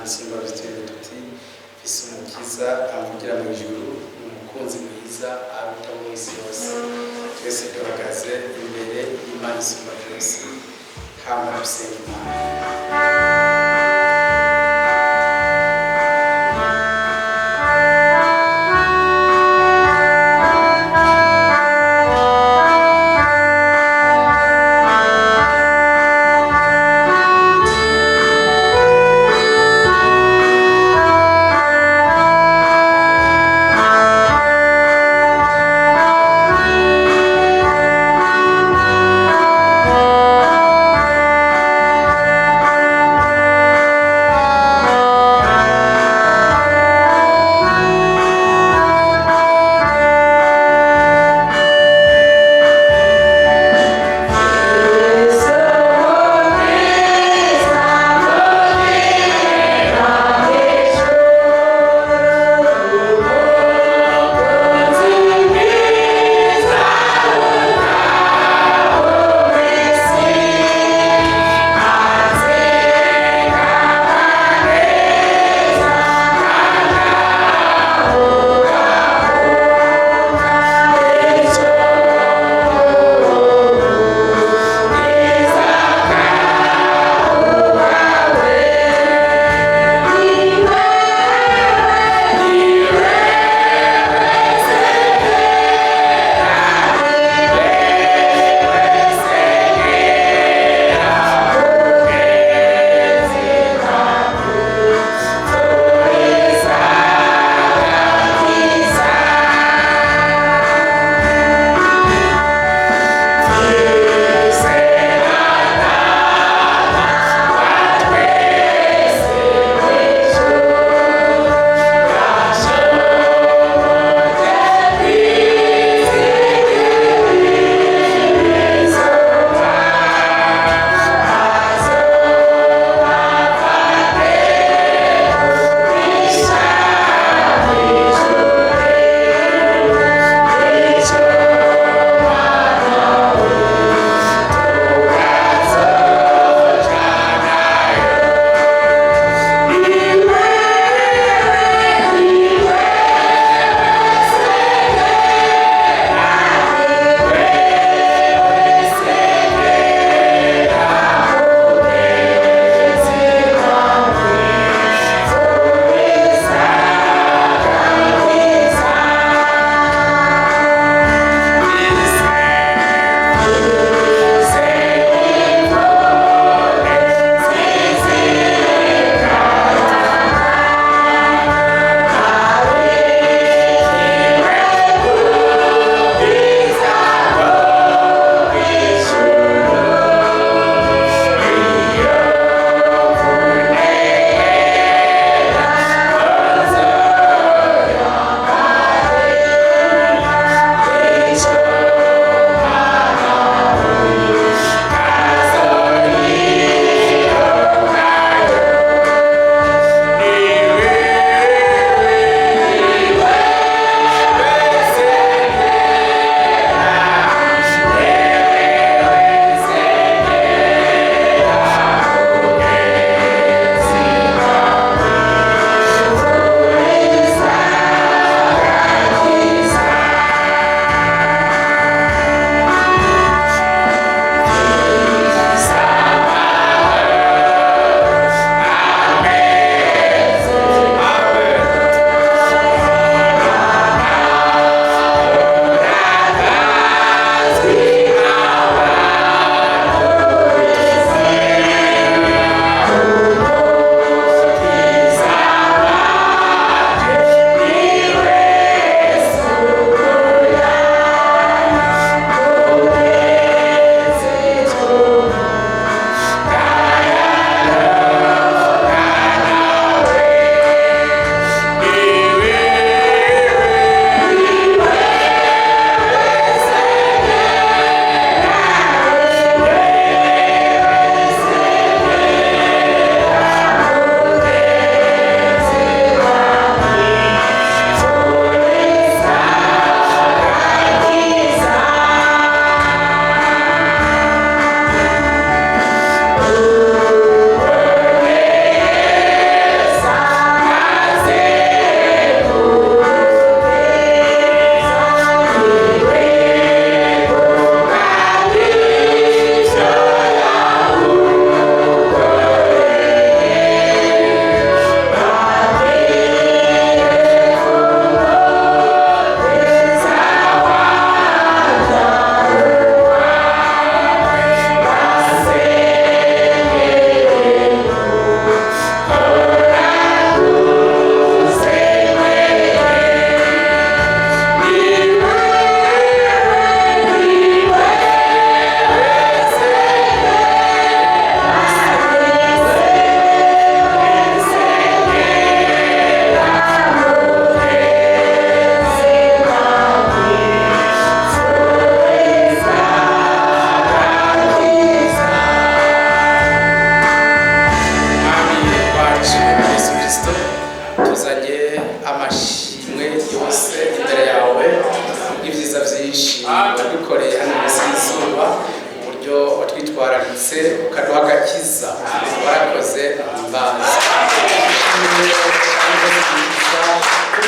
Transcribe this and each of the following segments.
Isumba byose tuti: "Mfise Umukiza amvugira mu ijuru, ni umukunzi mwiza aruta mu isi yose." Twese duhagaze imbere y'Imana Isumba byose, hama dusenga Imana.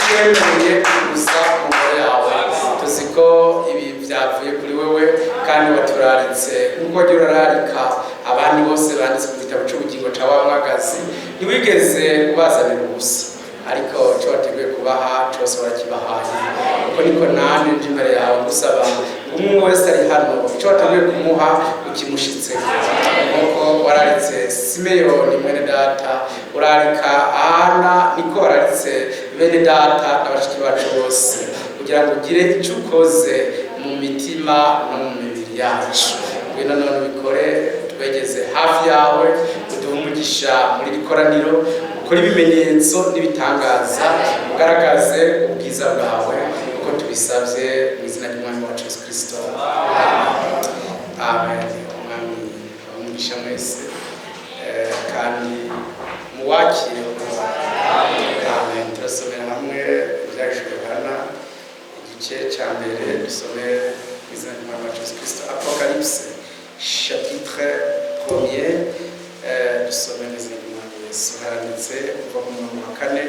Twemereye kuza mu ngoro yawe. Tuzi ko ibi byavuye kuri wewe kandi waturaritse nk'uko wagiye urararika abandi bose banditse mu gitabo cy'ubugingo cya wa mwagazi. Ntiwigeze ubazanira ubusa, ariko icyo wateguye kubaha cyose warakibahaye. Uko niko nanjye nje imbere yawe gusaba ngo umwe wese ari hano, icyo wateguye kumuha ukimushitse, nk'uko wararitse Simeyoni mwene data, urarika Ana, niko wararitse bene data na bashiki bacu bose, kugira ngo ugire icyo ukoze mu mitima no mu mibiri yacu. Ngwino none ubikore, twegeze hafi yawe, uduhe umugisha muri iri koraniro, ukore ibimenyetso n'ibitangaza, ugaragaze ubwiza bwawe, uko tubisabye mu izina ry'Umwami wacu Yesu Kirisito, amen. Umwami umugisha mwese, kandi muwakire. Amen. Turasomera hamwe Ibyahishuwe Yohana igice cya mbere. Dusome mu izina ry'Umwami wacu Yesu Kirisito, Apocalypse chapitre premier. Dusome mu izina ry'Umwami Yesu. Haranditse kuva ku murongo wa 4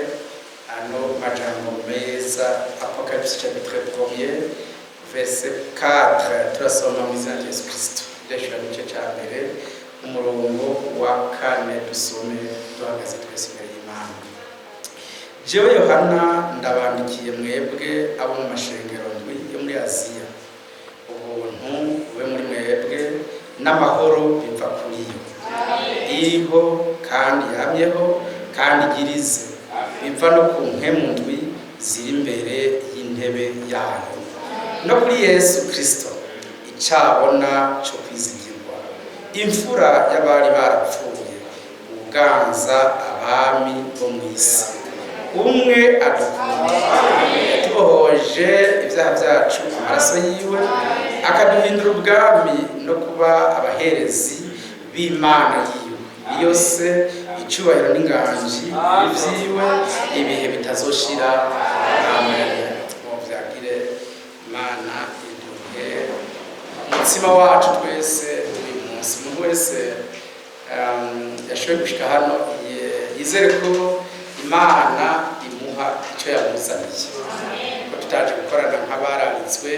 ano majambo meza. Apocalypse chapitre premier, verset 4. Turasoma mu izina rya Yesu Kristo. Ibyahishuwe mu gice cya mbere, umurongo wa 4. Dusome duhagaze twese imbere y'Imana. Jewe Yohana ndabandikiye mwebwe abo mu mashengero ndwi yo muri Aziya. Ubuntu bube muri mwebwe n'amahoro biva kuri yo iriho kandi yamyeho kandi igirize, biva no ku mpwemu ndwi ziri imbere y'intebe yayo, no kuri Yesu Kirisito icabona cyo kwizigirwa, imfura y'abari barapfuye, uganza abami bo mu isi. Umwe adukunda, yatubohoje ibyaha byacu amaraso yiwe, akaduhindura ubwami no kuba abaherezi b'Imana yiwe, iyo se icyubahiro n'inganji byiwe ibihe bitazoshira. Amen. Muvyagire. Imana iduhe umutsima wacu twese uyu munsi. Umuntu wese yashoboye gushika hano yizere ko Imana imuha icyo yamuzaniye, ko tutaje gukorana nk'abararitswe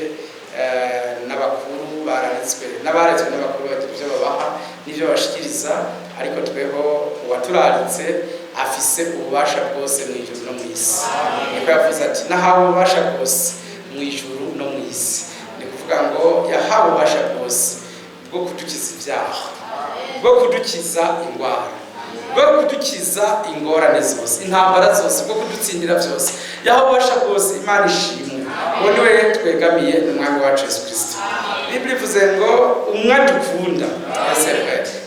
n'abakuru, bararitswe n'abaretswe n'abakuru, bagira ibyo babaha n'ibyo babashikiriza, ariko tweho uwaturaritse afise ububasha bwose mu ijuru no mu isi. Niko yavuze ati: "Nahawe ububasha bwose mu ijuru no mu isi." Ni kuvuga ngo yahawe ububasha bwose bwo kudukiza ibyaha, bwo kudukiza indwara, bwo kudukiza ingorane zose, intambara zose, bwo kudutsindira byose. Yahawe ububasha bwose. Imana ishimwe. Uwo ni we twegamiye, ni Umwami wacu Yesu Kirisito. Bibiri ivuze ngo umwe adukunda. Ese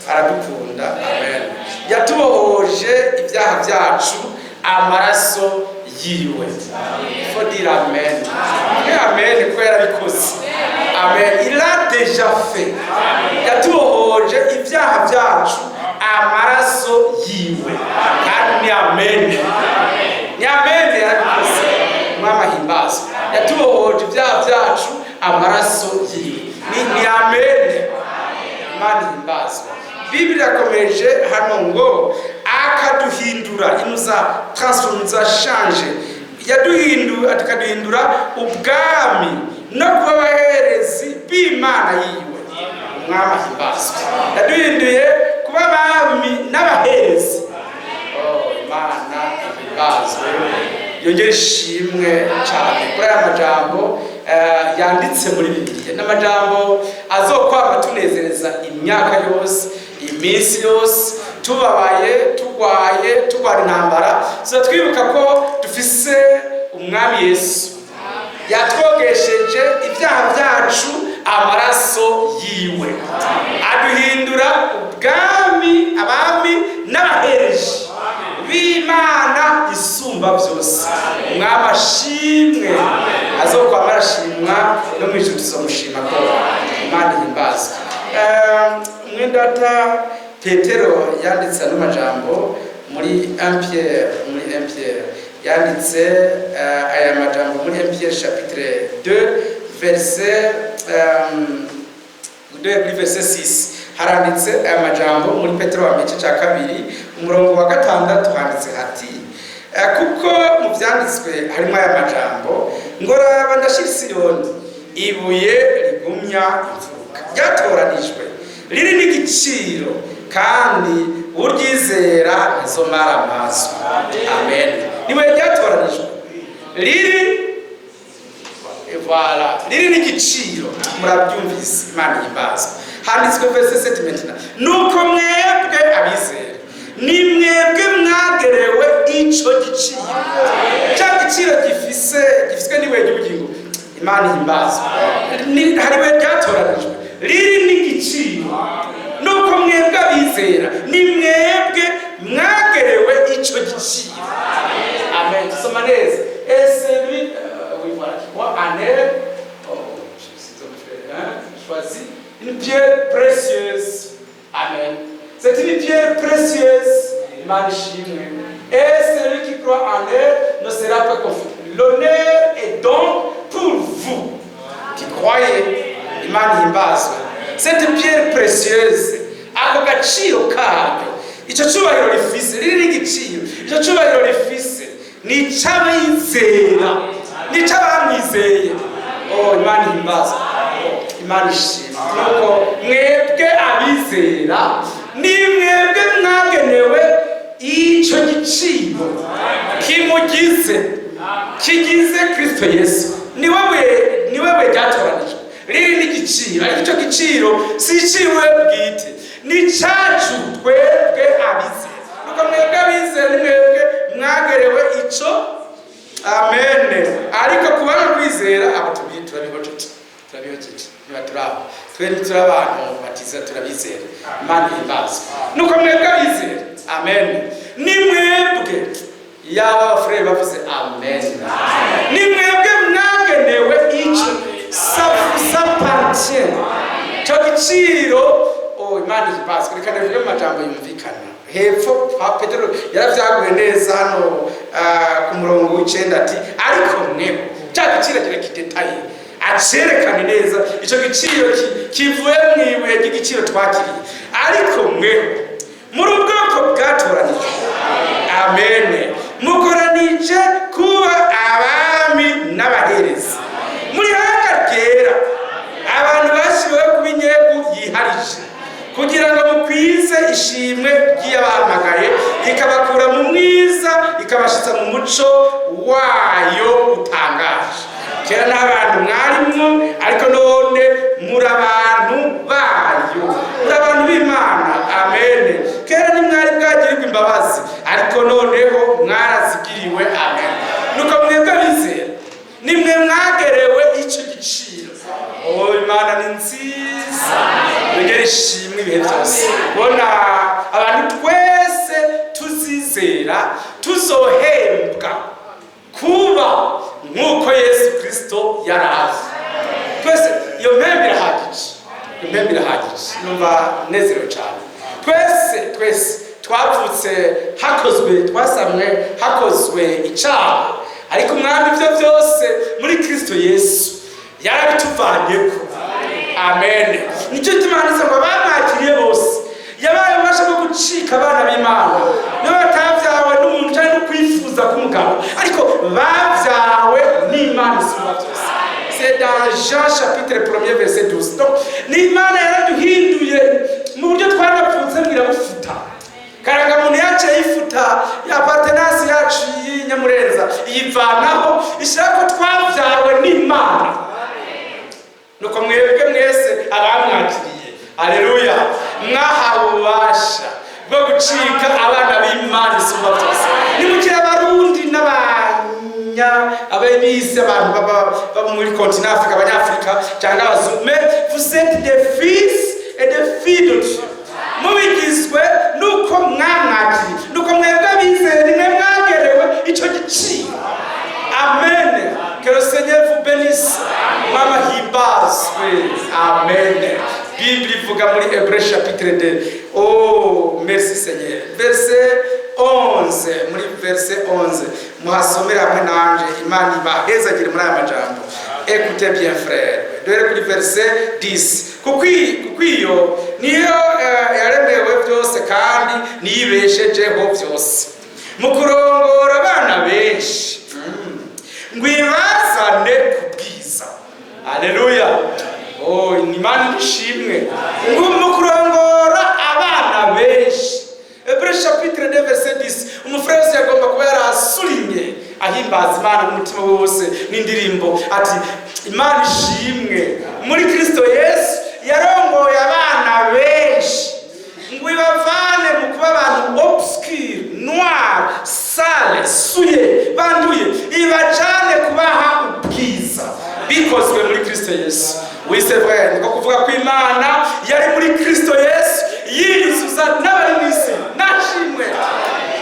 aradukunda? Amen. Yatubohoje ibyaha byacu amaraso yiwe. Faut dire amen. Amen, kuko yarabikoze. Amen. Il a déjà fait. Yatubohoje ibyaha byacu amaraso yiwe, kandi ni amen, ni amen. Yarabikoze. Umwami ahimbazwe. Yatubohoje ibyaha byacu amaraso yiwe. Ni amen. Imana ihimbazwe. Bibiri yakomeje hano ngo akaduhindura, il nous a transformé, nous a changé, yaduhindura, akaduhindura ubwami no kuba abaherezi b'Imana yiwe. Umwami ahimbazwe. Yaduhinduye kuba abami n'abaherezi. Oh, Imana ihimbazwe, yongera ishimwe cyane kuri aya majambo yanditse muri Bibiliya, n'amajambo azokwama tunezereza imyaka yose, iminsi yose, tubabaye, tugwaye, turwana intambara, tuza twibuka ko dufise Umwami Yesu yatwogesheje ibyaha byacu amaraso yiwe, aduhindura ubwami, abami n'abahereji b'Imana isumba byose. Umwami ashimwe, azokwama arashimwa, no mu ijuru tuzomushima ko Imana ihimbazwe. Mwendata Petero yanditse ano majambo muri 1 Pierre, muri 1 Pierre yanditse aya majambo muri 1 Pierre chapitre 2, verset 2 kuri verset 6. Haranditse aya majambo muri Petero wa igice cya 2, umurongo wa 6, handitse hati Kuko mu byanditswe harimo aya majambo ngo: "Raba, ndashyira i Siyoni ibuye rigumya imfuruka, ryatoranijwe, riri n'igiciro, kandi uryizera ntazomara amaso." Amen. Ibuye ryatoranijwe riri, voilà, riri n'igiciro. Murabyumvise? Imana ihimbazwa. Handitswe verset 7 maintenant: "Nuko mwebwe abizera, ni mwebwe mwagerewe ico giciro." Cya giciro gifiswe n'ibuye ry'ubugingo. Imana ihimbazwa. Hari ibuye ryatoranijwe riri n'igiciro. Nuko mwebwe abizera, ni mwebwe mwagerewe ico giciro. Amen. Tusoma neza. Et celui oui, voilà, qui croit en elle, oh, hein, choisit une pierre précieuse. Amen. C'est une pierre précieuse. Imana ishimwe. Et celui qui croit en elle ne sera pas confondu. L'honneur est donc pour vous qui croyez. Imana ihimbazwe. Cette pierre précieuse, ako gaciro karyo, icyo cyubahiro rifise, riri n'igiciro, icyo cyubahiro rifise ni icy'abizera, ni icy'abamwizeye. Oh, Imana ihimbazwe. Oh, Imana ishimwe. Nuko mwebwe abizera, ni mwebwe mwagenewe icyo giciro kimugize, kigize Kristo Yesu. Niwe we ryatoranijwe riri n'igiciro. Ariko icyo giciro si iciwe bwite, ni cyacu twebwe abizera. Nuko mwebwe abizera, ni mwebwe mwagerewe ico. Amen. Ariko kubana kwizera, abo turabihojeje, turabihojeje. Niba turi aho, twe ntituri abantu batiza, turabizera. Imana ihimbazwe. Nuko mwebwe abizera, amen, ni mwebwe, yaba abafurere bavuze amen, ni mwebwe mwagenewe ico. Ça vous appartient, icyo giciro. Oh, Imana ihimbazwe. Reka ndabivuge mu majambo yumvikana. Hepfo pa Petero yaravyaguye neza hano, ku murongo w'icenda, ati: "Ariko mweho." Cya giciro kira kidetaye, acerekane neza ico giciro kivuye mu ibuye ry'igiciro twakiriye. "Ariko mweho muri ubwoko bwatoranijwe." Amen. "Mukoranije kuba abami n'abaherezi, muri hanga ryera, abantu bashyiriweho kuba inyegu yiharije, kugira ngo mukwize ishimwe ry'iyabahamagaye ikabakura mu mwiza ikabashitsa mu muco wayo utangaje." Kera n'abantu mwarimwo, ariko none muri abantu bayo, muri abantu b'Imana. Amen. Kera ntimwari bwagirirwa imbabazi, ariko noneho mwarazigiriwe. Amen. Nuko mwebwe abizera, nimwe mwagerewe icyo giciro. Oh, Imana ni nziza. Yongere ishimwe ibihe byose. Kubona abantu twese tuzizera tuzohembwa kuba nk'uko Yesu Kirisito yari azi twese, iyo mpembe irahagije, iyo mpembe irahagije. Numva nezerewe cyane. Twese, twese twavutse hakozwe, twasamwe hakozwe icyaha, ariko Umwami ibyo byose muri Kirisito Yesu yarabituvanyeko. Amen. Nicyo gituma handitse ngo bamwakiriye bose yabaye ububasha bwo gucika abana b'Imana. Nibo batabyawe n'umuntu cyangwa no kwifuza k'umugabo, ariko babyawe n'Imana isumba byose. C'est dans Jean chapitre 1er verset 12. Donc ni Imana yaraduhinduye mu buryo twanapfutse, irabufuta. Karangamuntu yacu yayifuta, appartenance yacu y'inyamurenza iyivanaho, ishyira ko twabyawe n'Imana. Nuko mwebwe mwese abamwakiriye, aleluya, mwahawe ububasha bwo gucika abana b'Imana isumba byose. Nimukire Abarundi n'abanya ababise abantu baba muri continent Afrika, Abanyafrika cyangwa abazungu, mais vous êtes des fils et des filles de Dieu, mubigizwe nuko mwamwakiriye. Nuko mwebwe abizeye, nimwe mwagerewe icyo giciro. Amen. Que le Seigneur vous bénisse. Mama himbazwe. Amen. Bible ivuga muri Hébreu chapitre 2, oh merci Seigneur, verset 11. Muri verset 11, muhasomere hamwe nanje. Imana ibahezagire muri aya majambo. Écoutez bien, frère. Duhere kuri verset 10: Kuko iyo niyo yaremewe byose, kandi niyo ibeshejeho byose mu kurongora abana." Nishimwe ngo mu kurongora abana benshi. Hébreux chapitre 2 verset 10. Umufrère yagomba kuba yarasurinye ahimbaza Imana n'umutima we wose n'indirimbo, ati: "Imana ishimwe muri Kristo Yesu yarongoye abana benshi ngo ibavane mu kuba abantu obscur, noir, sale, souillé, banduye, ibajane kubaha ubwiza bikozwe muri Kristo Yesu." Oui, c'est vrai, niko kuvuga ko Imana yari muri Kristo Yesu yiyuzuza n'abari mu isi. Nashimwe,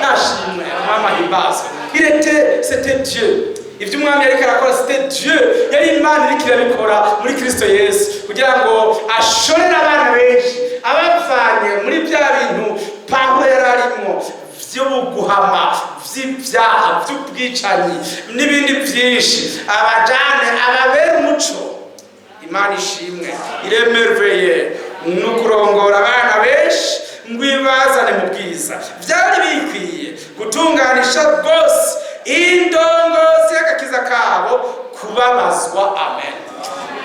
nashimwe, Umwami ahimbazwe. Il était, c'était Dieu. Ibyo Umwami yariko arakora, c'était Dieu, yari Imana iriko irabikora muri Kristo Yesu kugira ngo ashorere abana benshi, abavanye muri bya bintu Pawulo yari arimo vy'ubuguhama, vy'ibyaha, vy'ubwicanyi n'ibindi vyinshi, abajane ababere umuco. Imana ishimwe, iremerveye ni ukurongora abana benshi ngo ibazane mu bwiza. Byari bikwiye gutunganisha rwose indongozi y'agakiza kabo kubabazwa. Amen.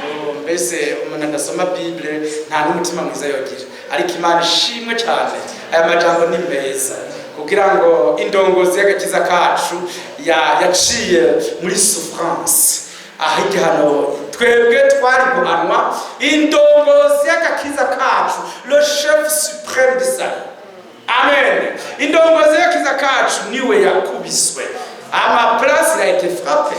Oh, mbese umuntu adasoma Bible nta n'umutima mwiza yogira, ariko Imana ishimwe cyane. Aya majambo ni meza kugira ngo indongozi y'agakiza kacu yaciye muri souffrance, aho igihano twebwe twari guhanwa. Indongozi y'agakiza kacu, le chef suprême du salut, amen, indongozi y'agakiza kacu niwe yakubiswe. À ma place, il a été frappé.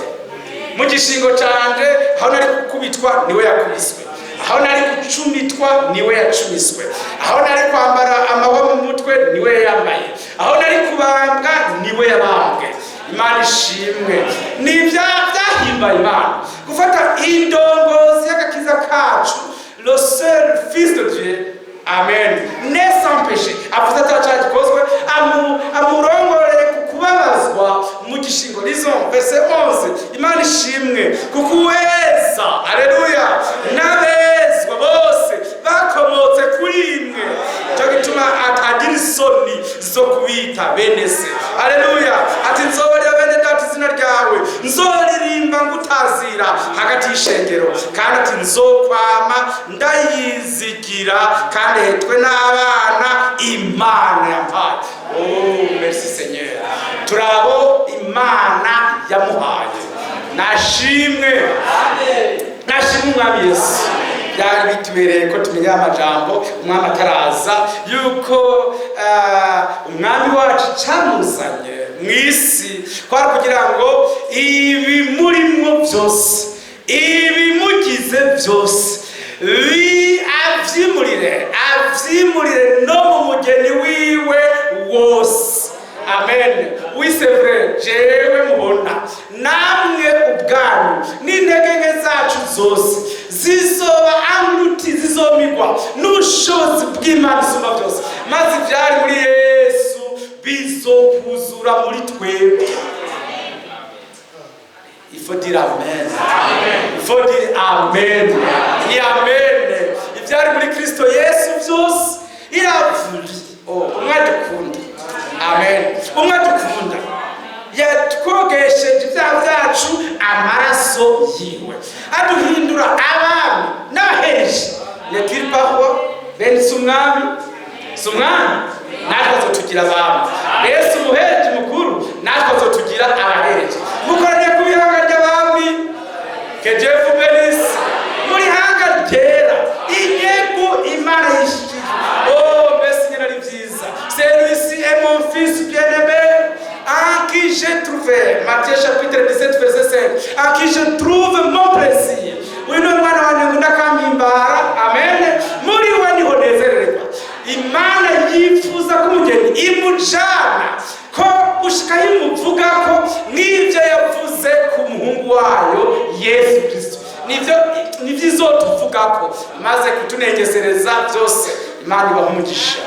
Mu gishingo canje, aho nari gukubitwa, niwe yakubiswe. Aho nari gucumitwa, niwe yacumiswe. Aho nari kwambara amahwa mu mutwe, niwe yambaye. Aho nari kubambwa, niwe yabambwe. Imana ishimwe. Ni byahimbaye Imana gufata indongozi y'agakiza kacu, le seul fils de Dieu, amen, né sans péché, avuze atacyaha gikozwe, amurongorere ku kubabazwa mu gishingo. Lisons verset 11. Imana ishimwe, kuko uweza, aleluya, n'abezwa bose bakomotse kuri imwe, cyo gituma atagira isoni zo kubita bene se. Aleluya. Ati: "Nzobarira bene data izina ryawe, nzoririmba ngutazira hagati y'ishengero." Kandi ati: "Nzokwama ndayizigira kandi hetwe n'abana Imana yampaye." Oh, merci Seigneur. Turabo Imana yamuhaye. Nashimwe, nashimwe Umwami Yesu. Byari bitubereye ko tumenya amajambo umwami ataraza, yuko umwami wacu cyamuzanye mu isi kwari kugira ngo ibimurimwo byose, ibimugize byose, avyimurire, avyimurire no mu mugeni wiwe wose. Amen. Oui, c'est vrai. Jewe mubona namwe ubwanyu n'intege nke zacu zose zizoba englouties, zizomigwa n'ubushobozi bw'Imana isumba byose, maze ivyari muri Yesu bizokuzura muri twebwe. Il faut dire amen. Il faut dire amen. Ni amen. Ibyari muri Kristo Yesu byose iravuri. Oh, umwe dukunda. Amen. Umwe dukunda. Yatwogesheje ibyaha byacu amaraso yiwe, aduhindura abami n'abahereje. N'est-il pas roi? Bene si umwami? Si umwami? Natwe azotugira abami. Mbese umuhereje mukuru, natwe azotugira abahereje. Mukoraniye ku bihanga ry'abami. Que Dieu vous bénisse. Muri hanga ryera, inyegu Imana yishikije. Oh, mbese nyine ari byiza. "Celui-ci est mon fils bien-aimé en qui j'ai trouvé", Matthieu chapitre 17 verset 5, "en qui je trouve mon plaisir." Uyu ni umwana wanjye nkunda akampimbara. Amen. Muri we niho nezererwa. Imana yifuza ko umugeni imujana ko gushika yimuvuga ko nk'ibyo yavuze ku muhungu wayo Yesu Kristo, nibyo izotuvuga ko maze kutunegesereza byose. Imana ibaha umugisha.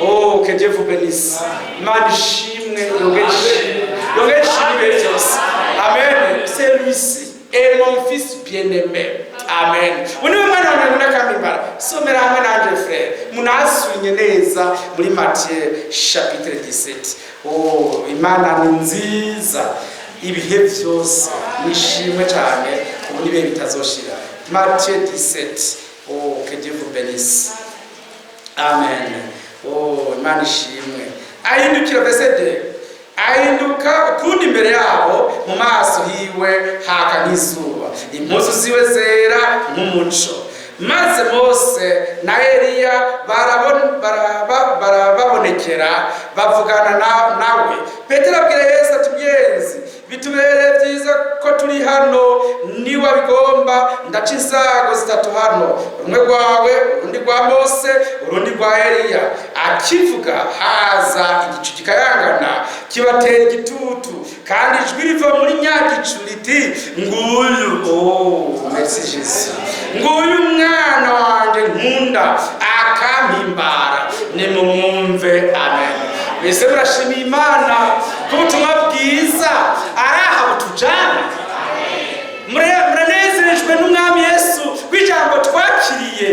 Oh, que Dieu vous bénisse. Imana ishimwe, yongere ishimwe, yongere ishimwe ibihe byose. Amen. "Celui-ci est mon fils bien-aimé." Amen. Uyu niwe mwana wanjye nkunda akampimbara. Somera hamwe nanje, frère, munasunye neza muri Matthieu chapitre 17. Oh, Imana ni nziza ibihe byose, nishimwe cyane ubu n'ibihe bitazoshira. Matthieu 17. Oh, que Dieu vous Bénisse. Amen. Oh, Imana ishimwe. Ahindukira, verset 2, ahinduka ukundi imbere yabo, mu maso hiwe haka nk'izuba, impuzu ziwe zera nk'umuco. Maze Mose na Eliya barababonekera, bavugana nawe. Petero abwira Yesu ati: "Mugenzi, bitubereye byiza ko turi hano. Niba bigomba, ndaca insago zitatu hano, rumwe rwawe, urundi rwa Mose, urundi rwa Eliya." Akivuga, haza igicu kikayangana, kibatera igitutu, kandi ijwi riva muri nyagicu riti: "Nguyu," oh merci Jésus, "nguyu umwana wanjye nkunda akampimbara, nimumwumve." Amen. Mbese murashimiye Imana ko ubutumwa bwiza ari aha butujana? Muranezerejwe n'Umwami Yesu ko ijambo twakiriye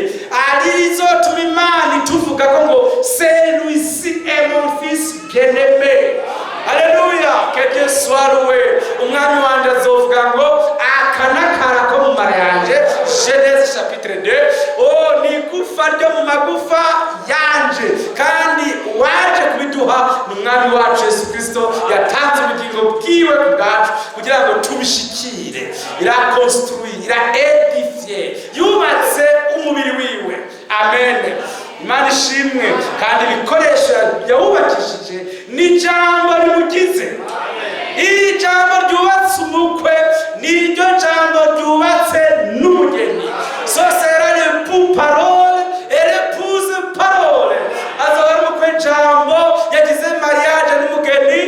ari rizotuma Imana ituvuga ko ngo: "Celui-ci est mon fils bien-aimé"? Aleluya, que Dieu soit loué. Umwami wanje azovuga ngo: "Aka n'akara ko mu mara yanje." Genèse chapitre 2. Oh, ni igufa ryo mu magufa yanje, kandi uwaje kubiduha ni Umwami wacu Yesu Kristo, yatanze ubugingo bwiwe ku bwacu kugira ngo tubishikire. Il a construit, il a édifié, yubatse umubiri wiwe. Amen. Imana ishimwe. Kandi ibikoresho yawubakishije ni ijambo rimugize. Iri jambo ryubatse umukwe ni iryo jambo ryubatse n'umugeni. Ce sera l'époux parole et l'épouse parole. Azoba ari umukwe jambo yagize mariage n'umugeni.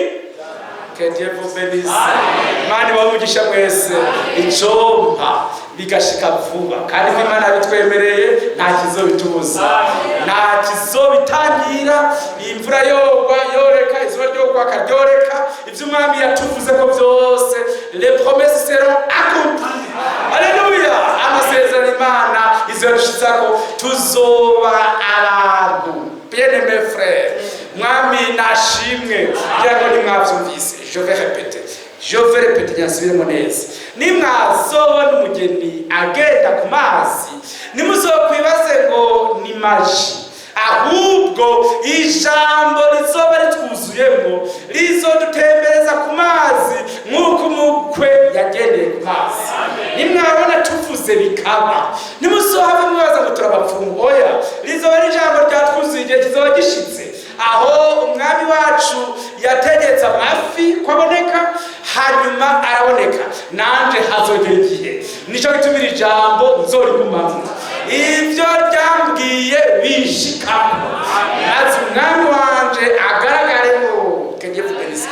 Que Dieu vous bénisse. Imana ibahe umugisha mwese. Icompa bigashika vuba, kandi ko Imana yabitwemereye, nta kizobitubuza, nta kizobitangira. Imvura yogwa yoreka, izuba ryogwa akaryoreka, ivyo Umwami yatuvuze ko byose, les promesses seront accomplies. Alléluia. Amasezerano Imana izodushitsako, tuzoba abantu bien-aimé frère. Mwami nashimwe. Kugira ngo ntimwavyumvise, je vais répéter, je vais répéter, nyasubiremo neza. Nimwazobona umugeni agenda ku mazi, nimuzokwibaze ngo ni magie, ahubwo ijambo rizoba ritwuzuyemo rizodutembereza ku mazi nk'uko umukwe yagendeye ku mazi. Nimwabona tuvuze bikaba, nimuzohave mwibaza ngo turabapfumu. Oya, rizoba ari ijambo ryatwuzuye. Igihe kizoba gishitse aho Umwami wacu yategetse amafi ko aboneka, hanyuma araboneka. Nanje hazogera igihe, nico gituma iri jambo nzorigumamwo, ibyo ryambwiye binshikamo, maze Umwami wanje agaragaremo. Que Dieu vous bénisse.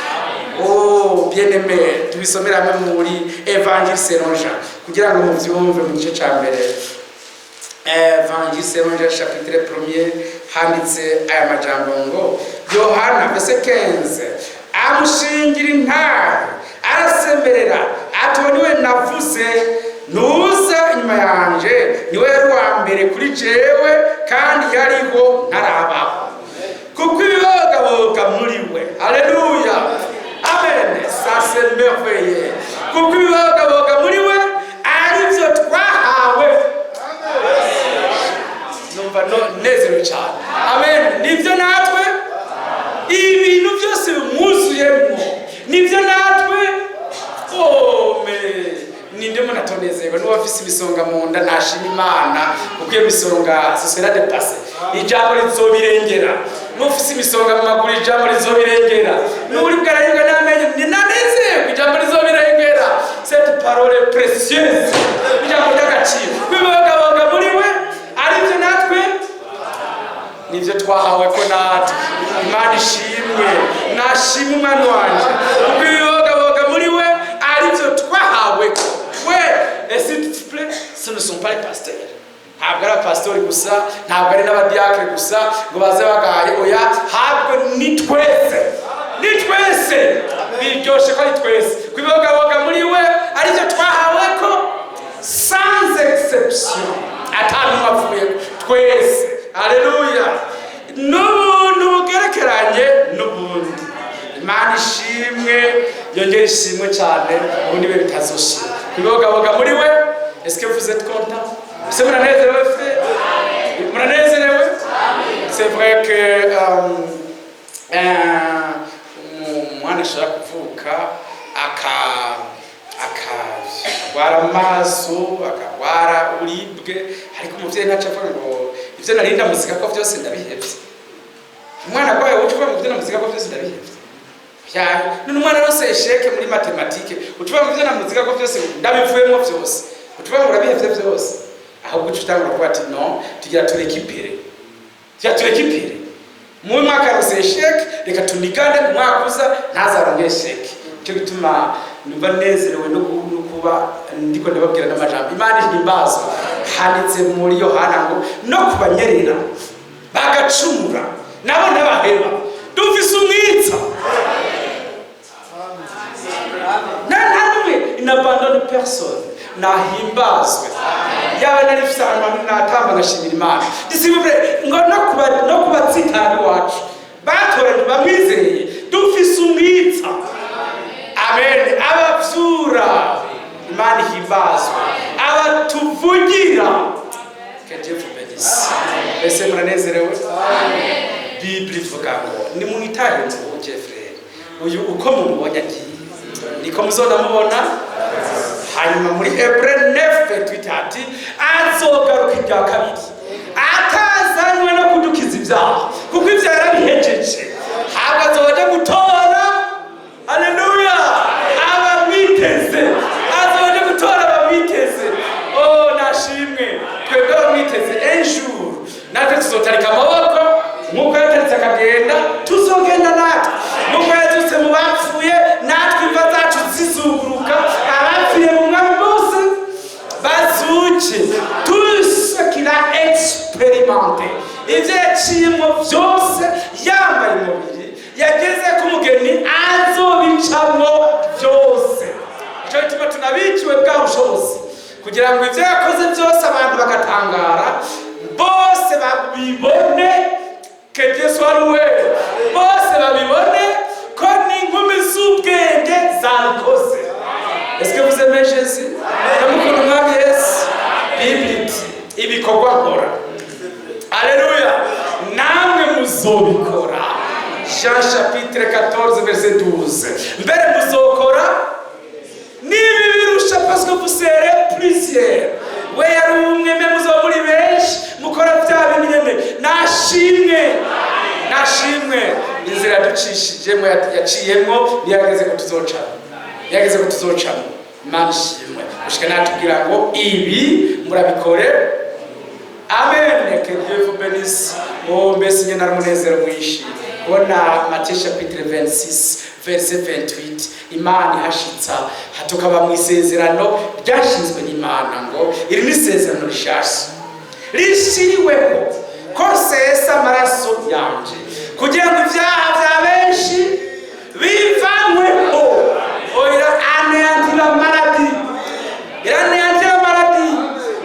Oh, bien-aimé, tubisomere hamwe muri Évangile selon Jean kugira ngo muvyumve, mu gice ca mbere. Évangile selon Jean, chapitre premier, handitse aya majambo ngo: Yohana, verset 15, amushingira intahe, arasemerera ati: "Uwo niwe navuze, nuza inyuma yanje, niwe yari uwa mbere kuri jewe, kandi yariho ntarabaho, kuko ibibogaboga muri we." Haleluya, amen. Ça, c'est merveilleux. Kuko ibibogaboga muri we aribyo twahawe. Numva no nezerewe cyane. Amen. Nibyo natwe, ibintu byose bimwuzuyemo nibyo natwe. Ome ninde muntu atonezerwa? N'uwo afise imisonga mu nda ntashima Imana, kuko iyo misonga, ce sera dépassé, ijambo rizobirengera. N'ufise imisonga mu maguru, ijambo rizobirengera. N'uri bwararibwa n'amenyo, ninanezerwa, ijambo rizobirengera. Cette parole précieuse, ijambo ry'agaciro, kwibogabonga muri we aribyo natwe, nibyo twahawe ko natwe. Imana ishimwe. Nashimwe Umwami wanje, kuko ibibogaboga muri we aribyo twahawe ko we. Et s'il vous plaît, ce ne sont pas les pasteurs, ntabwo ari abapasitori gusa, ntabwo ari n'abadiakre gusa ngo baze bagaye. Oya, habwo ni twese, ni twese. Biryoshe ko ari twese. Kwibogaboga muri we aribyo twahawe ko, sans exception, atanumwe avuye, twese. Haleluya. N'ubuntu bugerekeranye n'ubundi. Imana ishimwe, yongere ishimwe cyane, ubundi bibe bitazoshira. Kwibogaboga muri we. Est-ce que vous êtes content? Ese muranezerewe, frère? Muranezerewe? C'est vrai que umwana ashobora kuvuka akagwara amaso, akagwara uribwe, ariko umuvyeyi ntaco avuga ngo ivyo nari ndamuziga ko vyose ndabihevye. Umwana agwaye, uca uvuga ngo ivyo ndamuziga ko vyose ndabihevye? Ya, none umwana wese échec muri mathématiques, uca uvuga ngo ivyo namuziga ko vyose ndabivuyemo vyose? Uca uvuga ngo urabihevye vyose? Ahubwo uca utangura kuvuga ati: "Non, tugira turécupère, tugira turécupère. Mu mwaka yarose échec, reka tunigane mu mwaka uza ntazaronke échec." Nicyo gituma numva nezerewe no kuba ndiko ndababwira n'amajambo. Imana ihimbazwa. Handitse muri Yohana ngo no kubanyerera bagacumura nabo ntabaheba. Dufise umwitsa nta n'umwe n'abandonne personne. Nahimbazwe. Yaba nari mfise ahantu hamwe natamba ngashimira Imana. Disibure ngo no kubatsitana iwacu batoranye bamwizeye, dufise umwitsa. Amen. Abavyura, Imana ihimbazwe, abatuvugira. Que Dieu vous bénisse. Ese muranezerewe? Bible ivuga ngo nimwitahe mubuke, frère. Uyu uko mumubonye agiye niko muzonamubona. Hanyuma muri Hébreux 9:28 ati azogaruka irya kabiri atazanywe no kudukiza ibyaha, kuko ibyo yarabihejeje. Ntabwo azoja gutora, haleluya, abamwiteze. Azoja gutora abamwiteze. Oh, nashimwe. Twebwe abamwiteze, un jour natwe tuzotarika amaboko nk'uko yataritse akagenda, tuzogenda natwe. Nk'uko yazutse mu bapfuye, natwe imva zacu zizuguruka, abapfiriye mu Mwami bose bazuke. Tout ce qu'il a expérimenté, ibyo yaciyemo byose yambaye umubiri, yageze ku mugeni, azobicamwo byose. Icyo gituma tunabikiwe bwa bushobozi, kugira ngo ibyo yakoze byose abantu bagatangara, bose babibone. Que Dieu soit loué. Bose babibone ko n'inkumi z'ubwenge zabikoze. Est-ce que vous aimez Jésus? Ndamukunda Umwami Yesu. Bible iti ibikorwa nkora, aleluya, namwe muzobikora. Jean chapitre 14 verset 12. Mbere muzokora nibi birusha, parce que vous serez plusieurs. We yari umwe, mwe muzoba muri benshi, mukora bya bintu nyene. Nashimwe, nashimwe. Inzira yaducishijemo, yaciyemo, niyageze ko tuzocamo, yageze ko tuzocamo. Imana ishimwe. Gushika natubwira ngo ibi murabikore. Amen. Que Dieu vous bénisse. Oh, mbese nyine ari umunezero mwinshi kubona Matthieu chapitre 26 verset 28, Imana ihashitsa, tukaba mu isezerano ryashinzwe n'Imana, ngo iri ni isezerano rishasha rishiriweho ko nsesa amaraso yanje kugira ngo ibyaha bya benshi bivanweho. Oira anéantir la maladie, iranéantir la maladie.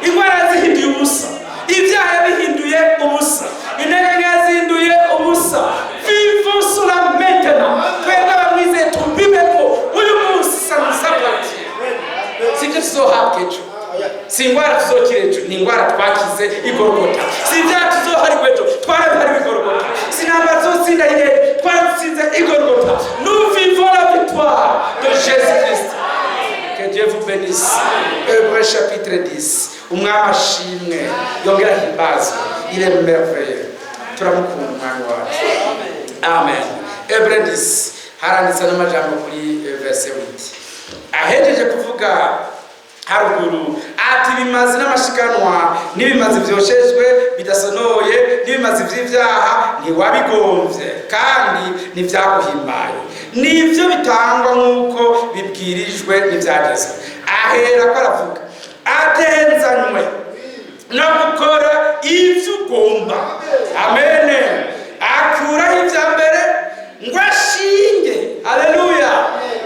Indwara zihinduye ubusa, ibyaha bihinduye ubusa, intege nke yazinduye ubusa. Vivons cela maintenant. Twebwe abamwizeye tubibeko uyu munsi. Ça nous appartient. Si ibyo tuzohabwa ejo, si indwara tuzokira ejo, ni indwara twakize igorogota. Si ibyaha tuzoharigwa ejo, twarabihariwe igorogota. Si intambara tuzotsinda ejo, twaratsinze igorogota. Nous vivons la victoire de Jésus Christ. Que Dieu vous bénisse. Hébreux chapitre 10. Umwami ashimwe yongera ahimbazwe. Il est merveilleux. Turamukunda Umwami wacu. Amen. Hébreux 10, haranditse n'amajambo kuri verset 8. Ahejeje kuvuga haruguru ati ibimazi n'amashikanwa n'ibimazi vyoshejwe bidasonoye n'ibimazi vy'ivyaha ntiwabigombye kandi ntivyaguhimbaye, nivyo bitangwa nk'uko bibwirijwe n'ivyagezwe. Ahera ko aravuga atenzanywe no gukora ivyo ugomba. Amen. Akuraho ivya mbere ngo ashinge, aleluya,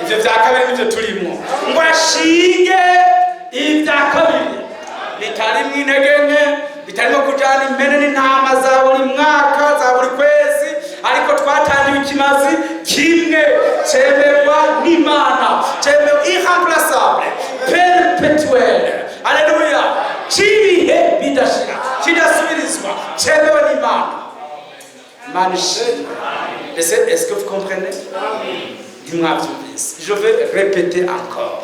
ivyo vya kabiri nivyo turimo, ngo ashinge ibya kabiri bitarimwo intege nke, bitarimo kujana impene n'intama za buri mwaka, za buri kwezi, ariko twatangiwe ikimazi kimwe cemerwa n'Imana, cemewe, irremplaçable, perpétuel, aleluya, c'ibihe bidashira, kidasubirizwa. Imana ishimwe. Ese est-ce que vous comprenez? Ntimwabyumvise? Je vais répéter encore.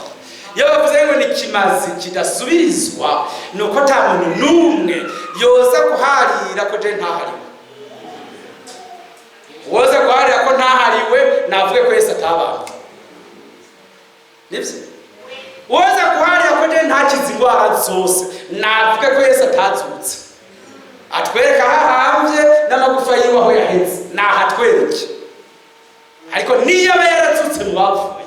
Iyo bavuze ngo ni ikimazi kidasubirizwa, ni uko ata muntu n'umwe yoza guharira ko je ntahariwe. Woza guharira ko ntahariwe, navuge ko Yesu atabambwe. Nibyo? Woza guharira ko je ntakize indwara zose, navuge ko Yesu atazutse. Atwereka aho ahambye n'amagufa yiwe aho yaheze, nahatwereke. Ariko niyo aba yarazutse mu bapfuye,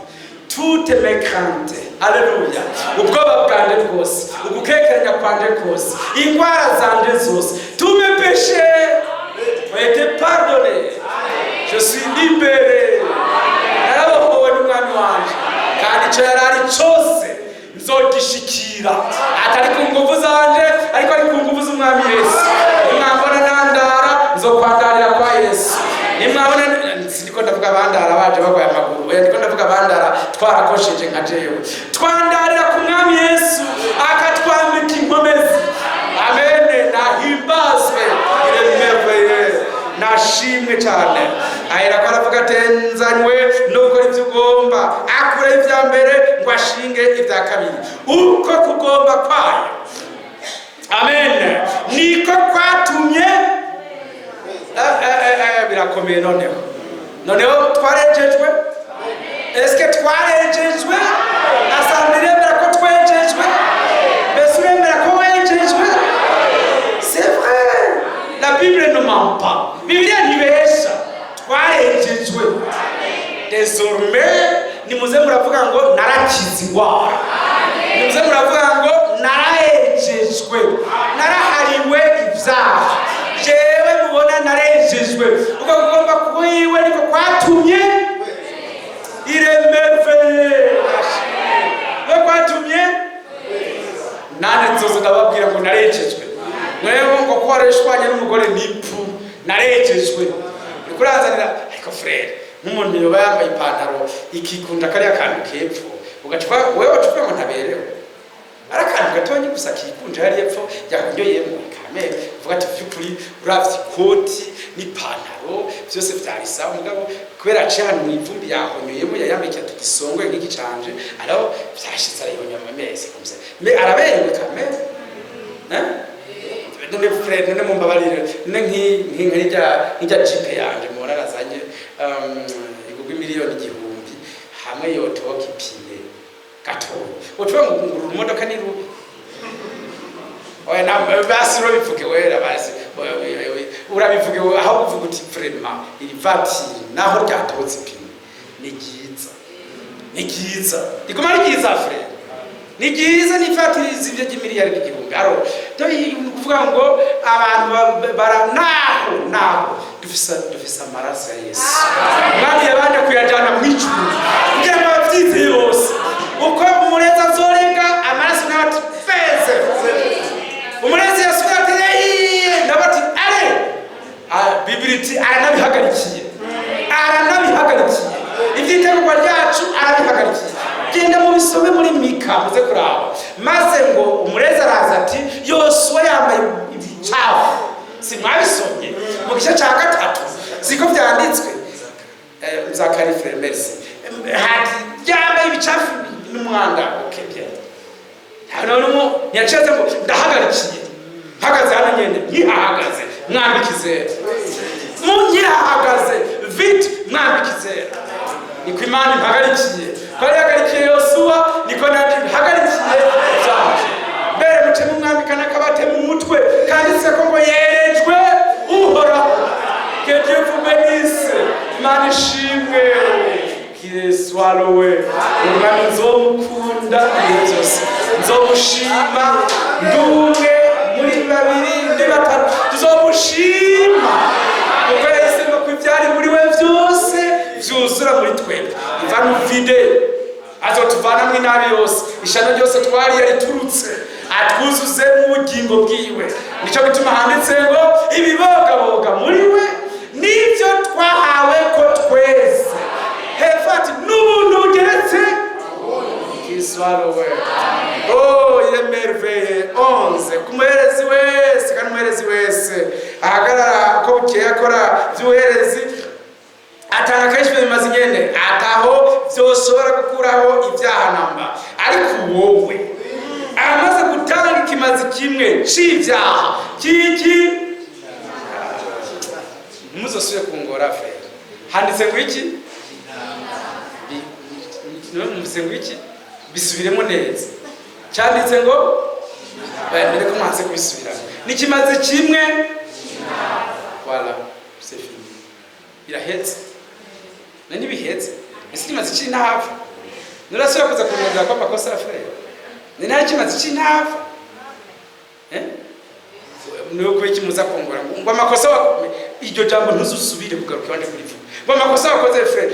toutes mes craintes, aleluya, ubwoba bwanje bwose, ugukekeranya kwanje kose, indwara zanje zose, tous mes péchés ont été pardonnés, je suis libéré, narabohowe n'Umwami wanje. Kandi icyo yari ari cyose nzogishikira, atari ku nguvu zanje, ariko ari ku nguvu z'Umwami Yesu. Nimwambona nandara, nzokwandarira kwa Yesu. Nimwabona, sindiko ndavuga abandara baje bagwaye amaguru, oya, ndiko ndavuga abandara twarakosheje nka jewe. Twandarira ku Mwami Yesu, akatwambika inkomezi. Amen, nahimbazwe iremereye, nashimwe cyane. Ahera ko aravuga ati: "Nzanywe no gukora ibyo ugomba." Akura ibya mbere ngo ashinge ibya kabiri. Uko kugomba kwayo, amen, niko kwatumye. Birakomeye. Noneho twarejejwe. Eske twarejejwe? Asanga iremera ko twejejwe. Mbese uremera ko wejejwe? C'est vrai, la Bible ne ment pas. Bibiliya ntibesha. Twarejejwe. Désormais nimuze muravuga ngo narakize indwara, nimuze muravuga ngo narahejejwe, narahariwe ibyaha. Jewe mubona narejejwe. Ubwo kugomba kwiwe niko kwatumye iremerveye, we kwatumye nane nzozo ndababwira ngo narejejwe. Mwewe ngo ko wareshwanye n'umugore, nipfu, narejejwe. Uriko urazanira. Ariko frère, nk'umuntu yoba yambaye ipantaro ikikunda kariya kantu kepfo, ugacupa wewe, wacupa ngo ntaberewe, ari akantu gatonya gusa kikunje hariya epfo yahonyoyemo kame, uvuga ati vy'ukuri uravye ikoti n'ipantaro vyose vyari sawa, mugabo kubera aciye ahantu mw'ivumbi yahonyoyemo, yayambaye ikintu gisongoye nk'iki canje, araho vyashitse arayihonyora amezi comme ça, mais araberewe kame, hein? None frère, none mumbabarire, none nk'irya jipe yanje mubona nazanye, igurwa 1000 miliyoni hamwe yotoka ipine gatoya, utuba ngo ngurura imodoka ni rubi? Oya, na basi urabivuge wera, basi urabivuge aho uvuga uti vraiment iri vatiri naho ryatotse ipine ni ryiza, ni ryiza, riguma ari ryiza, frère, ni ryiza. Ni vatiri zivyo ry'imiliyari 1000. Aro ni ukuvuga ngo abantu bara naho dufise amaraso ya Yesu. Umwami yabanje kuyajana mu ijuru kugira ngo abavyizeye bose, uko umurezi azorega amaraso, nawe ati feze. Umurezi yasubira ati "Eyi", nawe ati are. Bibiri iti aranabihagarikiye, aranabihagarikiye ibyitegurwa ryacu, arabihagarikiye. Genda mubisome muri Mika, muze kuraba. Maze ngo umurezi araza ati Yosuwa yambaye ibicafu. Si mwabisomye mu gice cya gatatu? Siko byanditswe? Zakari, frère, merci. Hati yambaye ibicafu n'umwanda. Okay, bien. None ntiyaciye ngo ndahagarikiye, mpagaze hano nyene, nkihahagaze mwambikizera, mu nkihahagaze vite mwambikizera. Niko Imana impagarikiye, ko yari ihagarikiye Yosuwa, niko nanje impagarikiye ibyaje mbere. Muce mumwambika n'akabate mu mutwe kanditse ko ngo yerejwe Uhoraho. Que Dieu vous bénisse. Imana ishimwe. Qu'il soit loué. Umwami nzomukunda ibihe byose, nzomushima. Ndumwe muri babiri, ndi batatu, tuzomushima kuko yahisemo ko ibyari muri we byose vyuzura muri twebwe. Iva vide azotuvanamwo inabi yose, ishano ryose twariye riturutse, atwuzuze n'ubugingo bwiwe. Nico gituma handitse ngo ibibogaboga muri we nibyo twahawe ko twese. Hepfo ati n'ubuntu bugeretse. Qu'il soit loué. Oh, il Merveille 11 ku muherezi wese, kandi umuherezi wese ahagarara uko bukeye akora iby'ubuherezi, atanga kenshi ibyo bimaze nyene, ataho vyoshobora gukuraho ibyaha namba. Ariko wowe amaze gutanga ikimazi kimwe c'ivyaha kiki, ntimuzosubire kungora, frère. Handitse ngo iki? Niwe mwumvise ngo iki? Bisubiremo neza. Cyanditse ngo mbere ko mwanze kubisubiramo, ni ikimazi kimwe. Voilà, c'est fini, birahetse. Na ntibihetse ese? Ikimazi c'intava nurasubira kuza kurondera ko amakosa ya frère ni nta kimazi c'intava, eh? Nuko iki muza kungora ngo amakosa iryo jambo ntuzusubire kugaruka iwanje kurivuga ngo amakosa wakoze, frère.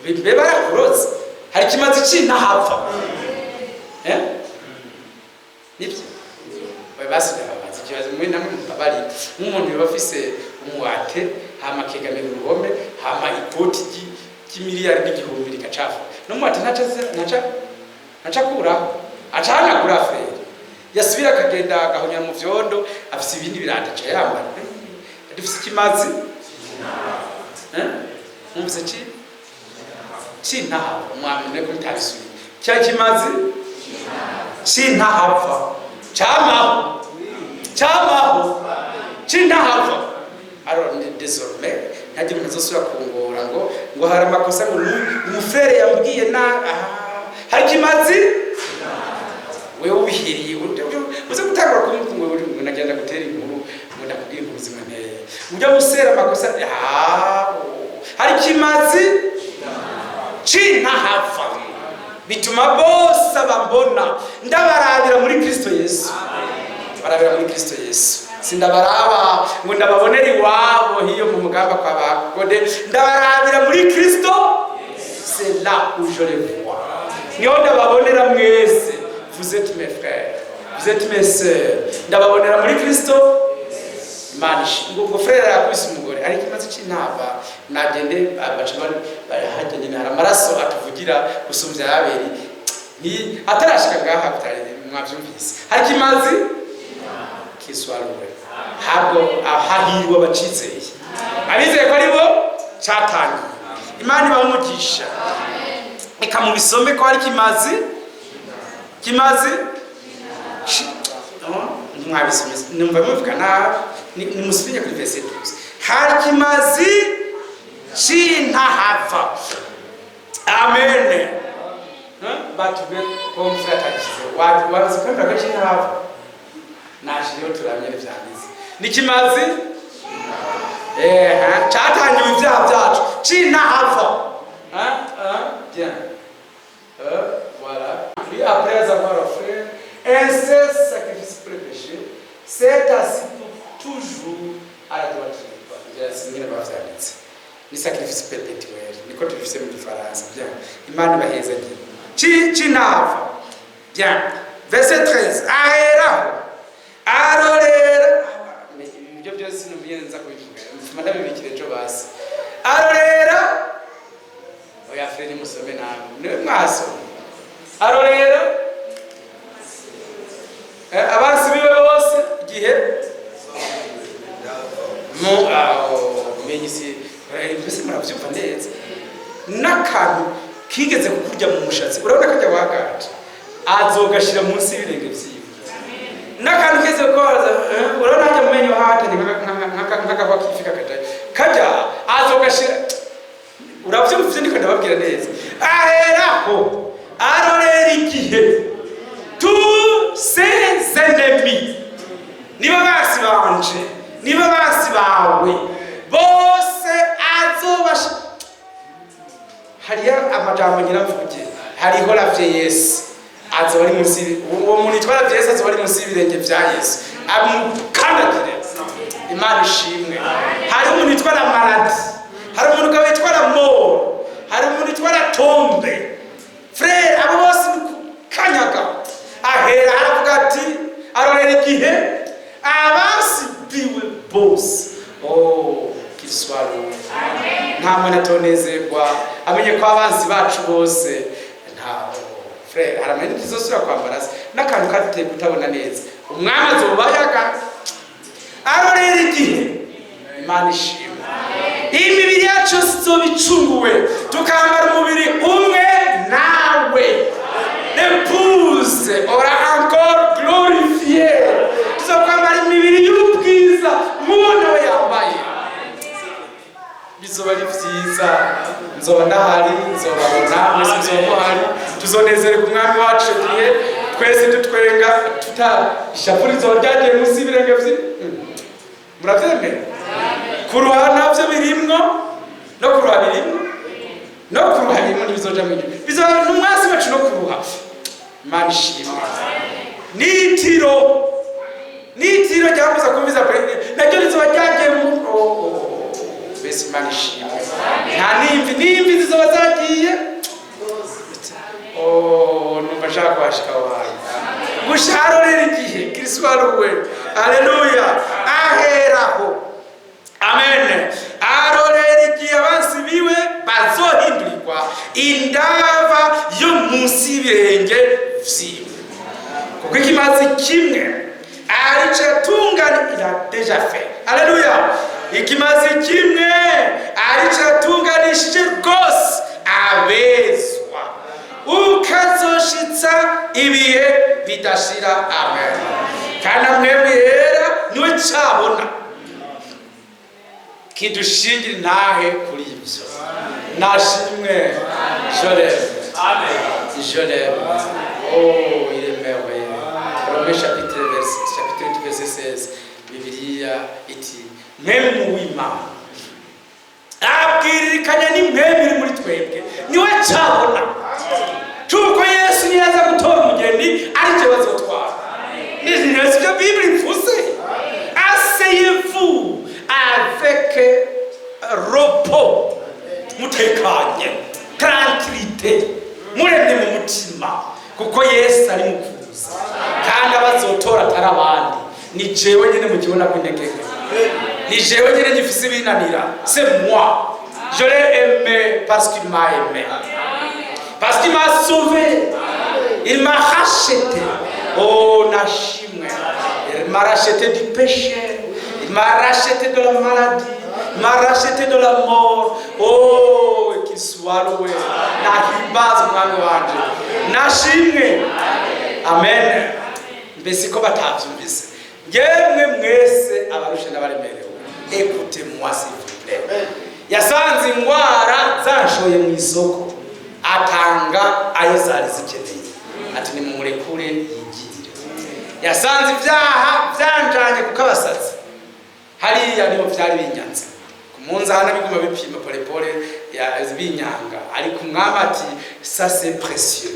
Mbe barakuroze? Hari ikimazi c'intahava, eh? Nibyo. Oya, basi ndababaza ikibazo muri namwe mubabari. Nk'umuntu yoba afise umuwate, hama akegamira uruhome, hama ikoti ry'imiliyari n'igihumbi rigacafa, n'umuwate ntaca ntaca akuraho, aca ahanagura, frère. Yasubira akagenda agahonyera mu vyondo, afise ibindi birato aca yambara. Dufise ikimazi, eh? Mwumvise ki c'intahava? Mwamene ko mutabisubiye. Cya kimazi c'intahava camaho, camaho c'intahava. Alors désormais ntajya umuntu azosubira kungora ngo hari amakosa, ngo umu frère yambwiye na aha. Hari ikimazi wewe ubihiriye uze gutangura kumwe ngo nagenda gutera inkuru, ngo ndakubwira inkuru zimwe nteye ujya musera amakosa. Ah, hari ikimazi c'intahava bituma bose bambona ndabarabira muri Kristo Yesu, barabira muri Kristo Yesu. Sindabaraba ngo ndababonere iwabo hiyo mu mugamba kwa bagode, ndabarabira muri Kristo. C'est là où je les vois, niho ndababonera mwese. Vous êtes mes frères, vous êtes mes sœurs, ndababonera muri Kristo. Imana ngo frère yakubise umugore, ariko ikibazo c'intava nagende baca barahajya nyine. Hari amaraso atuvugira gusumvya Yaberi ni atarashika ngaha. Bitari mwavyumvise? Hari ikimazi kiswaruwe. Ntabwo hahirwa abacizeye, abizeye ko ari bo cyatangiye. Imana ibaha umugisha. Reka mubisome ko hari kimazi kimazi. Ntimwabisome, numva muvuga nabi. Nimusubire kuri verset 12. Hari kimazi c'intahava. Amen. Batubwe ko mfura atagishizeho wazi kwemera ko c'intahava nashireho, turamye n'ivyangize. Ni kimazi cyatangiwe ibyaha byacu c'intahava. Hein, hein, bien. Voilà. Puis après avoir offert un seul sacrifice pour le péché, s'est assis pour toujours à la droite de Dieu. Nyine bavyanditse ni sacrifice perpétuel, niko tubifise mu gifaransa. Bien, Imana ibahezagire. C'intahava. Bien, verset 13. Aheraho arorera. Ibyo byose numviye nza kubivuga, mfuma ndabibikira ejo. Basi arorera. Oya frère, musome nawe, niwe mwasome. Arorera abansi biwe bose igihe mu aho menye si mbese murabyumva neza. N'akantu kigeze kukurya mu mushatsi, urabona kajya waganje, azogashira munsi y'ibirenge vyiwe. N'akantu keze koza, urabona hajya mu menyo hatanye nk'agahwa k'ifi kakajayo kajya, azogashira. Uravyumva ivyo ndiko ndababwira neza? Aheraho arorera igihe tous ses ennemis, niba basi banje, niba basi bawe bose, azobasha. Hariyo amajambo nyiramvuge, hariho la vieillesse, azoba ari munsi, uwo muntu yitwa la vieillesse azoba ari munsi y'ibirenge vya Yesu, amukandagire. Imana ishimwe. Hari umuntu yitwa la maladie, hari umuntu witwa la mort, hari umuntu witwa la tombe. Frère, abo bose ni kukanyaga. Ahera aravuga ati arorera igihe abansi biwe bose. Oh, qu'il soit loué. Nta muntu atonezerwa amenye ko abansi bacu bose nta. Frère, hari amahera tuzosubira kwambara se n'akantu kaduteye kutabona neza. Umwami azobayaga arorera igihe. Imana ishimwe. Imibiri yacu yose izoba icunguwe, tukambara umubiri umwe nawe. L'épouse aura encore glorifié. Tuzokwambara imibiri y'ubwiza nk'uwo nawe yambaye. Bizoba ari vyiza. Nzoba ndahari, nzobabona mwese, muzoba muhari. Tuzonezererwa umwami wacu icyo gihe twese dutwenga, tuta ishapu rizoba ryagiye munsi y'ibirenge vyi. Muravyemera? Kuruha navyo birimwo, no kuruha birimwo, no kuruha birimwo. Ntibizoja mw'ijuru, bizoba n'umwasi wacu no kuruha. Imana ishimwe. N'itiro, n'itiro ryambuza kumviza naryo rizoba ryagiye mu oh. Mbese Imana ishimwe. Nta n'imvi, n'imvi zizoba zagiye. Oh, numva nshaka kuhashika aho hantu. Gusharorera igihe Kristo aruwe. Aleluya. Aheraho, amen. Arorera igihe abansi biwe bazohindurirwa indava yo munsi y'ibirenge vyiwe, kuko ikimazi kimwe arico yatunganye, il a déjà fait. Aleluya. Ikimazi kimwe arico yatunganishije rwose abezwa, ukazoshitsa ibihe bidashira. Amen. Kandi amwebwe yera niwe cabona kidushingira intahe kuri ibyo. Nashimwe. Je l'aime, je l'aime. Oh, il est merveilleux. Romains chapitre 8 verset 16, Bibiliya iti: "Mwemu w'Imana abwiririkanya n'impwemu iri muri twebwe, niwe cabona cuko Yesu niyaza gutora umugeni ari je bazotwara." Ni sivyo Bible ivuze? Asseyez-vous avec repos, mutekanye, tranquillité, muremye mu mutima, kuko Yesu ari mu kuza, kandi abazotora atari abandi. Ni jewe nyine mukibona ko intege nke, ni jewe nyine ngifise ibinanira. C'est moi. Je l'ai aimé parce qu'il m'a aimé, parce qu'il m'a sauvé, il m'a racheté. Oh, nashimwe. Il m'a racheté du péché, il m'a racheté de la maladie, il m'a racheté de la mort. Oh, qu'il soit loué. Nahimbaza umwami wanje. Nashimwe. Amen. Mbese ko batavyumvise? Yemwe mwese abarushe n'abaremerewe, écoutez-moi s'il vous plaît. Yasanze ingwara zanshoye mu isoko, atanga ayo zari zikeneye, ati: "Nimumurekure yigire." Yasanze ibyaha byanjanye kuko abasazi hariya niho vyari binyanze ku munzana, biguma bipima polepole, binyanga. Ariko umwami ati: "Ça c'est précieux,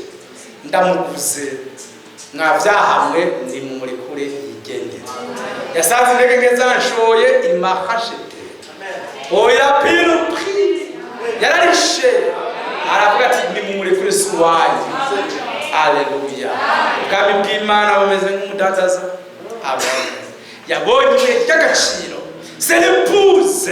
ndamuguze. Mwavyahamwe, nimumurekure yigendere." Yasanze intege nke zanshoye, il m'a racheté. Oh, il a payé le prix. Yararishe, aravuga ati: "Nimumurekure, si uwanyu." Aleluya. Ubwami bw'Imana bumeze nk'umudandaza. Amen. Yabonye ibuye ry'agaciro, c'est l'épouse.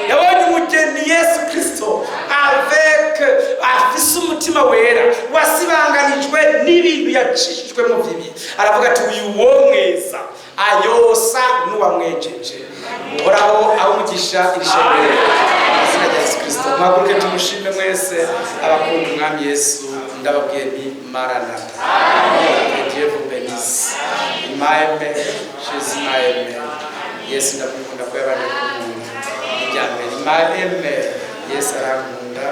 Yabonye umugeni Yesu Kristo avec afise umutima wera wasibanganijwe n'ibintu yacishijwemo bibi. Aravuga ati: "Uyu wo mweza ayosa n'uwamwejeje." Uhoraho aho umugisha iri shengero mu izina rya Yesu Kristo. Muhaguruke tumushime mwese abakunda umwami Yesu. Ndababwiye nti: "Maranata." Que Dieu vous bénisse. Il m'a aimé, Jésus m'a aimé. Yesu ndamukunda ko yabanje kunkunda. Irya mbere, il m'a aimé. Yesu arankunda.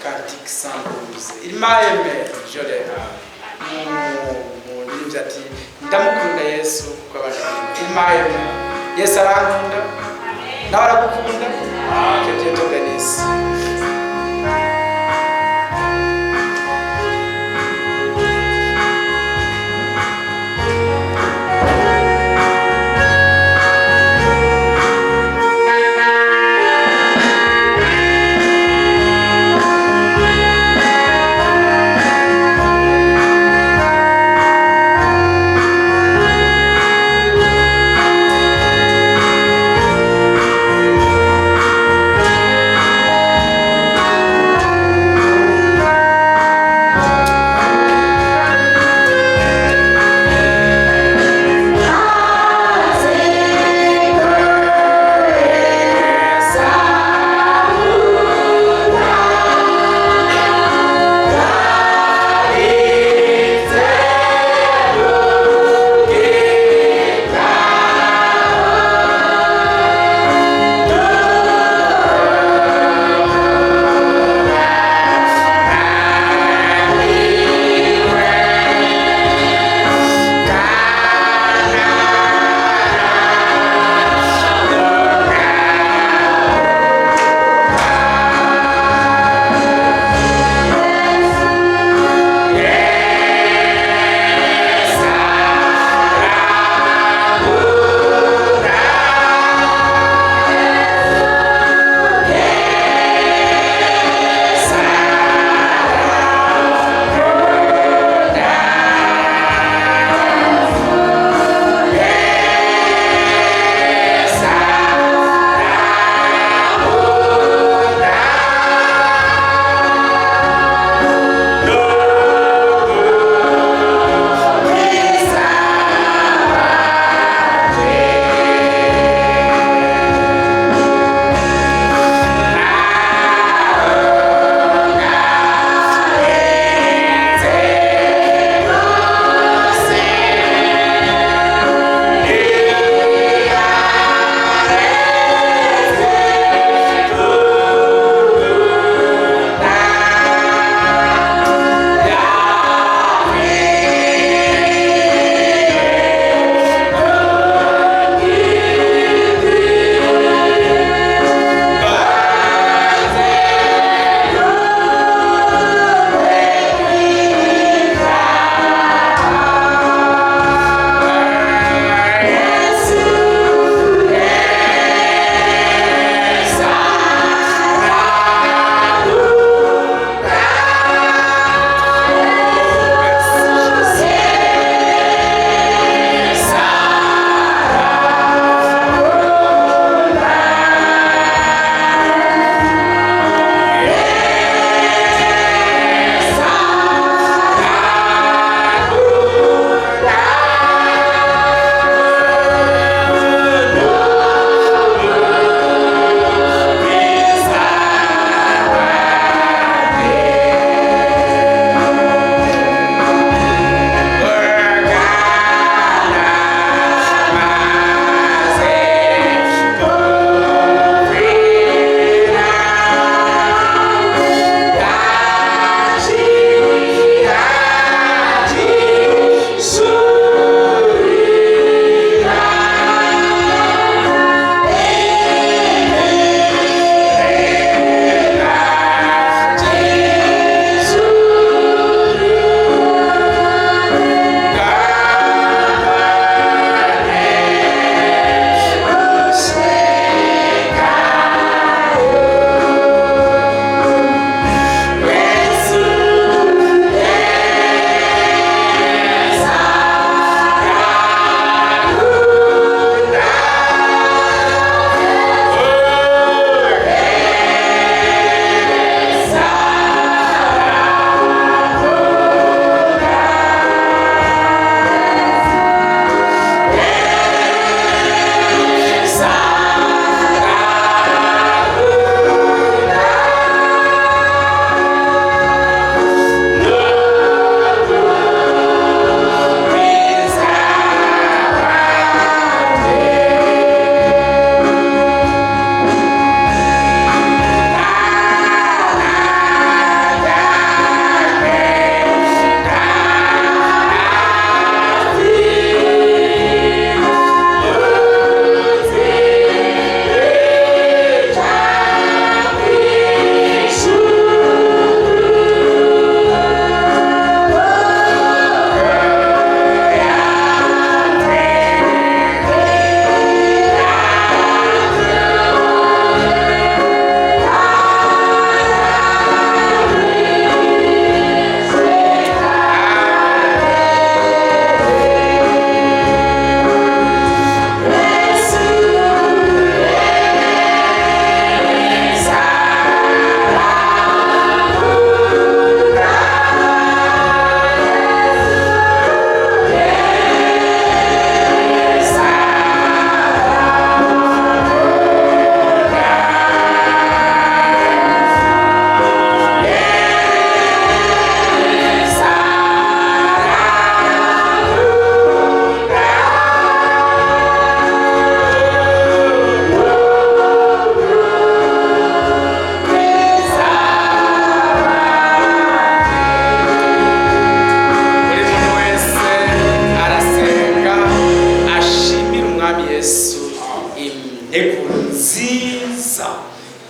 Cantique 112, il m'a aimé, je l'aime. Muririmbyi ati: "Ndamukunda Yesu kuko yabanje kunkunda." Il m'a aimé. Yesu arankunda, nawe aragukunda. Que Dieu te bénisse.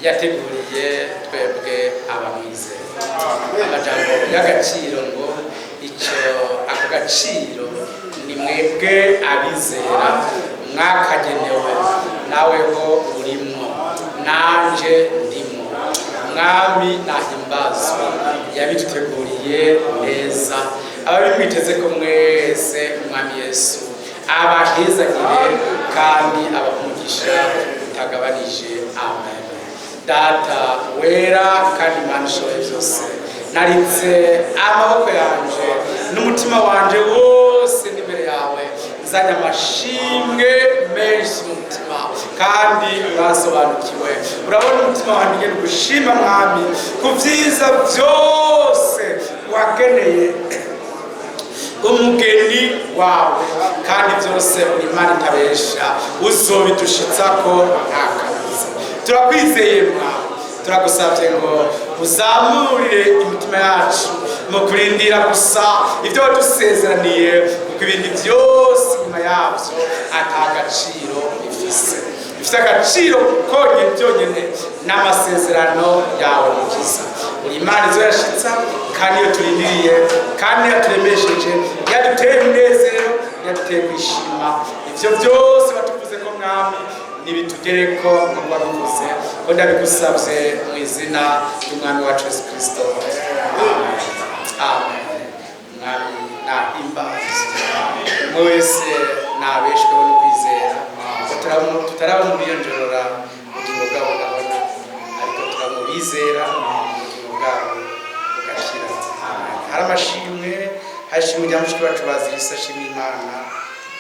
Yateguriye twebwe abamwizera. Amajambo y'agaciro ngo icyo ako gaciro ni mwebwe abizera mwakagenewe, naweho urimwo, nanje ndimo. Mwami nahimbazwe, yabiduteguriye neza. Ababimwiteze ko mwese, Umwami Yesu abahezagire kandi abamugisha utagabanije. Amen. Data wera kandi Imana ishoboye byose, naritse amaboko yanje n'umutima wanje wose n'imbere yawe, nzanye amashimwe menshi mu mutima, kandi urasobanukiwe, urabona umutima wanjye ugenda ugushima, Mwami, ku byiza byose wageneye umugeni wawe, kandi byose uri Imana itabesha, uzobidushitsako nta kabuza. Turakwizeye, Mwami. Turagusabye ngo uzamurire imitima yacu mu kurindira gusa ibyo wadusezeraniye, kuko ibindi byose inyuma yabyo ata gaciro bifise. Bifite agaciro konyine byonyine n'amasezerano yawe. Mukiza, uri Imana izo yashitsa, kandi iyo turindiriye, kandi yaturemesheje, yaduteye umunezero, yaduteye kwishima. Ibyo byose watuvuze ko, Mwami, nibitugereko nk'uko wabivuze, ko ndabigusabye mu izina ry'Umwami wacu Yesu Kirisito. Amen, amen. Mwami nahimbazwe. Umwe wese nabeshweho no kwizera ko tutaraba mu biyonjorora ubugingo bwabo bugabona, ariko turamubizera ubugingo bwabo bugakira. Amen. Hari amashimwe, hari ishimwe rya mushiki wacu Bazirisa, ashimiye Imana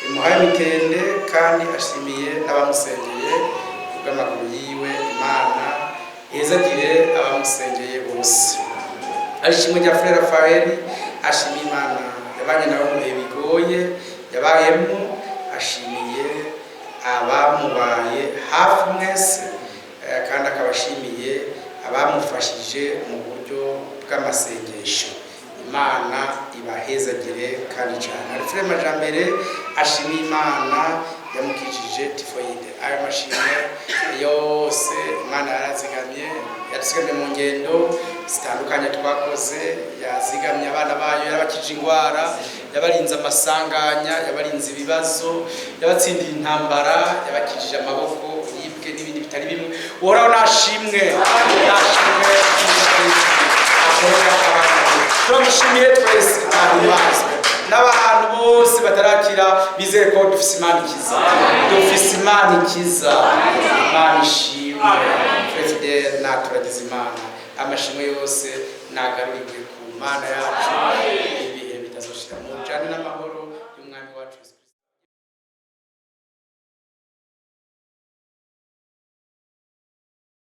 imuhaye imitende, kandi ashimiye n'abamusengeye kubw'amaguru yiwe. Imana ihezagire abamusengeye bose. Hari ishimwe rya Frère Rafael, ashimiye Imana yabanye nawe mu bihe bigoye yabayemo, ashimiye abamubaye hafi mwese, kandi akaba ashimiye abamufashije mu buryo bw'amasengesho. Imana ibahezagire kandi cyane. Hari Frère Majambere, ashimiye Imana yamukijije typhoïde. Ayo mashimwe yose Imana yarazigamye, yatuzigamye mu ngendo zitandukanye twakoze, yazigamye abana bayo, yarabakije indwara, yabarinze amasanganya, yabarinze ibibazo, yabatsindiye intambara, yabakijije amaboko yibwe n'ibindi bitari bimwe. Uhoraho nashimwe, nashimwe akorera abana be. Turamushimiye twese, ntahimbazwe. N'abantu bose batarakira bizere ko dufise Imana ikiza, dufise Imana ikiza. Imana ishimwe. Fidele naturagize Imana. Amashimwe yose nagaruriwe ku Mana yacu ibihe bitazoshira. Mu jane n'amahoro.